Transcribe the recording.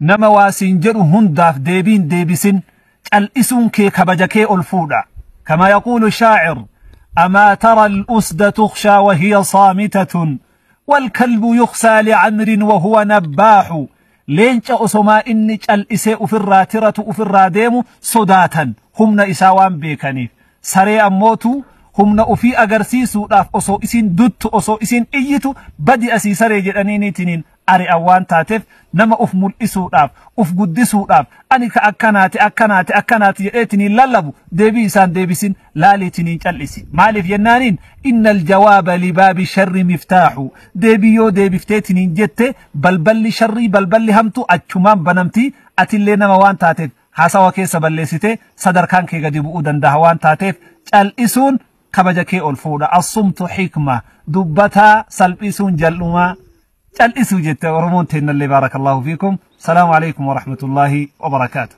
Nama waa siin jedhu hundaaf deebiin deebisin, cal'isuun kee kabaja kee ol fuudha. Kamaa yaquulu shaacir: amaa tara al-usda tukhshaa wa hiya saamitatun walkalbu yukhsaa licamrin wa huwa nabbaaxu. Leenca osomaa inni cal'isee ufirraa tiratu, ufirraa deemu sodaatan, humna isaa waan beekaniif. Saree ammootu humna ufii agarsiisuudhaaf osoo isin duttu, osoo isin iyyitu, badi asii saree jedhaniiniitiniin ari'an waan taateef, nama uf mul'isuudhaaf, uf guddisuudhaaf, ani ka akkanaati, akkanaati, akkanaati jedheetiniin lallabu deebii isaan deebisin, laaliitiniin cal'isi. Maaliif jennaaniin, innal jawaaba libaabi sharri miftaaxu. Deebii yoo deebifteetiniin jette, balballi sharrii, balballi hamtu achumaan banamtii, atillee nama waan taateef haasawa keessa balleessite sadarkaan kee gadi bu'uu danda'a waan taateef, cal'isuun kabaja kee ol fuudha. Assumtu xikma, dubbataa salphisuun jal'umaa, cal'isuu jette Oromoon teennallee. Baarakallahu fiikum. Salaamu alaikum warahmatullaahi wabarakaatu.